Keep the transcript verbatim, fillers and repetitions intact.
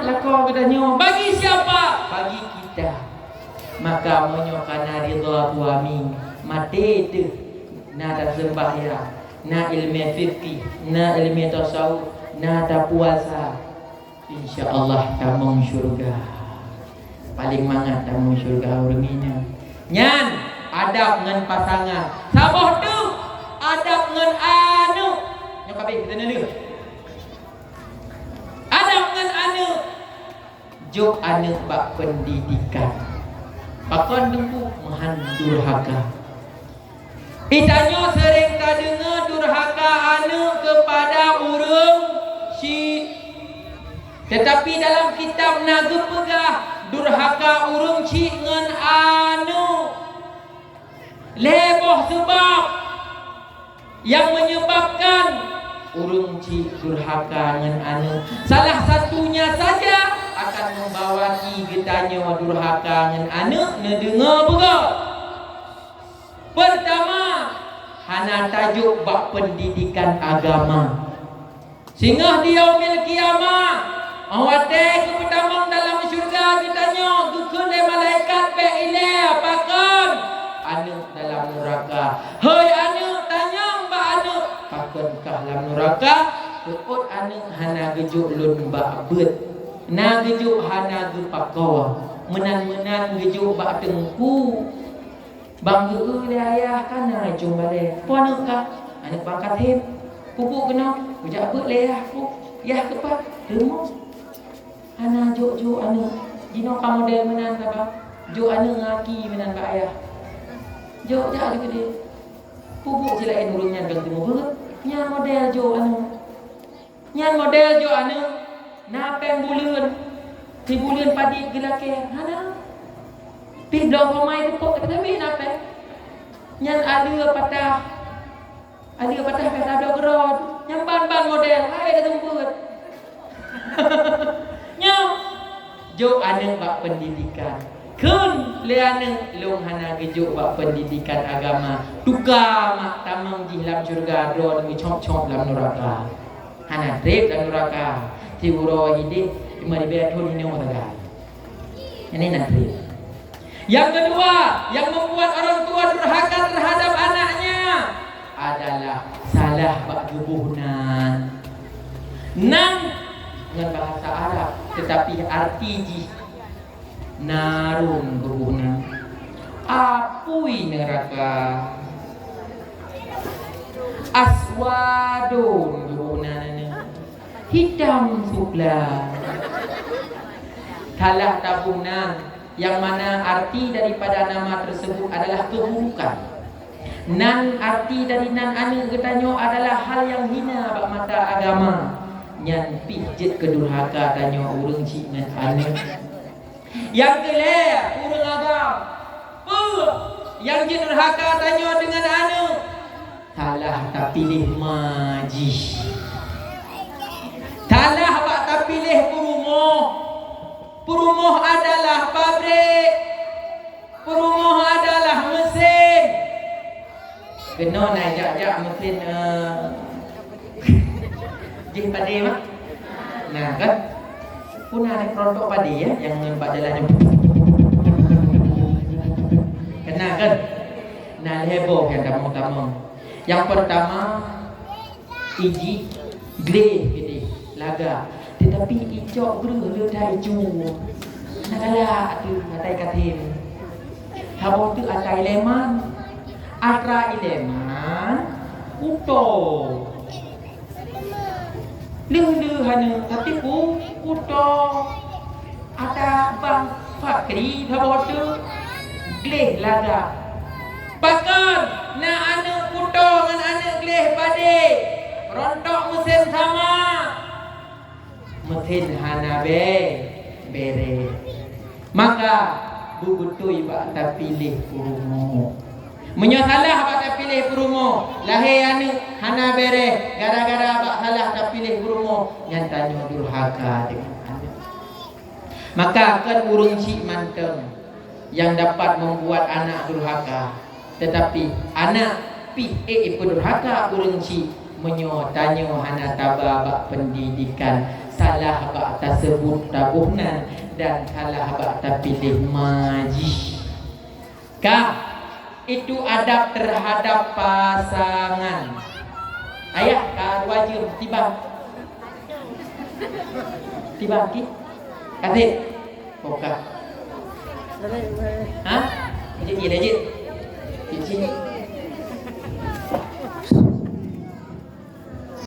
Lakoe geutanyoe bagi siapa? Bagi kita. Maka meunyoe kana ridha suami, maté teuh na taseumbahyang, na ileumèe fikih, na ileumèe tasawuf, na tapuasa, insya Allah tamong syurga. Paléng mangat tamong syurga ureuëng inong. Nyan adab ngon pasangan. Saboh teuk adab ngon aneuk. Nyoe ka abéh, kita neulheueh. Adab ngon aneuk. Jok aneuk bak pendidikan. Pakon teungku? Meuhan durhaka. Geutanyoe seuréng tadeungoe durhaka aneuk keupada ureuëng chik. Teutapi dalam kitab na geupeugah durhaka ureuëng chik ngon aneuk. Lhée boh seubab nyang meunyeubabkan ureuëng chik durhaka ngon aneuk. Salah satunya saja akan membawai geutanyoe durhaka ngon aneuk neudeungoe beugöt. Peurtama, hana tajok bak peundidikan agama. Singoh di Yaumil Qiyamah, 'oh watée geupeutamong dalam syeuruga geutanyoe, geukheun lé malaikat bék ilée pakon aneuk dalam nuraka. Hôi aneuk, tanyong bak aneuk, pakon kah lam nuraka? Keuôt aneuk, hana geujok lôn bak beuet, na geujok hana geupakoe, meunan-meunan geujok bak teungku. Bang geu-eu lé ayah ka na jong balée. Peue aneuk kah? Aneuk bang Katem. Pupuk keunoe, kujak beuet lé yah pu-, yah keupat. Rumoh. Hana jok-jok aneuk. Jinoe ka model meunan ka, Bang. Jok aneuk ngon aki meunan bak ayah. Jok jak ju keudeh. Pupuk silaén ureuëng nyan bang teumubeuet. Nyan model jok aneuk. Nyan model jok aneuk, na péng buleuen, sibuleuen padit geulakée, hana. Pih bloe somai teupok, tapi na péng. Nyan aleue patah, aleue patah ka tabloe keudroe, nyan ban-ban model, hai ka seumpeuet. Nyoe, jok aneuk bak peundidikan. Kheun lé aneuk, lôn hana geujok bak peundidikan agama. Tuka mak tamong jih lam syeuruga, droeneuh meucok-cok lam nuraka. Hana treb lam nuraka. Siuroe hideh, lima ribée thon hinoe sagai. Ini na treb. Yang kedua, yang membuat orang tua durhaka terhadap anaknya adalah salah bak tuboh nan. Nan ngon bahasa Arab, tetapi arti jih narun tuboh nan. Apui neraka. Aswadun tuboh nan. Hitam sukla. Salah tuboh nan, yang mana arti daripada nama tersebut adalah keburukan. Nan arti dari nan aneuk geutanyoe adalah hal yang hina bak mata agama. Nyan pih jeuet keu durhaka tanyoe ureuëng chik ngon aneuk. Nyang keu lhée, ureuëng agam. Peue nyang jeuet durhaka tanyoe deungon aneuk? Salah tapiléh ma jih. Salah bak tapiléh peurumoh. Peurumoh adalah pabrék. Peurumoh adalah meusén. Keunoe na jak-jak meusén, eh, jih padé mah. Nah, kan? Pun ada kerontok padé, ya, yang ngon bak jalan nyoe. Kena, kan? Nah, lhée boh nyang tamong-tamong. Yang pertama, ijih gleh keudeh lagak, tetapi icok breuh leutai cu. Na galak teuh atai katem. Saboh teuk atai leman. Atra ileman, kutoe. Lheueh-lheueh hana, tapi ku, kutoe. Ata bang Fakri saboh teuk gleh lagak. Pakon na aneuk kutoe ngon aneuk gleh padé, rontok meusén sama, meusén hana bé-, béré. Maka beubeutôi bak tapiléh peurumoh. Meunyoe salah bak tapiléh peurumoh, lahé aneuk hana béré gara-gara bak salah tapiléh peurumoh, nyan tanyoe durhaka deungon aneuk. Maka kon ureuëng chik mantong nyang dapat membuat anak durhaka, tetapi anak pih ék ipeudurhaka ureuëng chik meunyoe tanyoe hana taba bak pendidikan. Salah bak tasebut taboh nan dan salah bak tapiléh ma jih. Ka, itu adab terhadap pasangan. Ayah, ka dua jeuem tiba. Tiba ki? Kasih. Oka. Ha? Jeuet, jeuet, jeuet.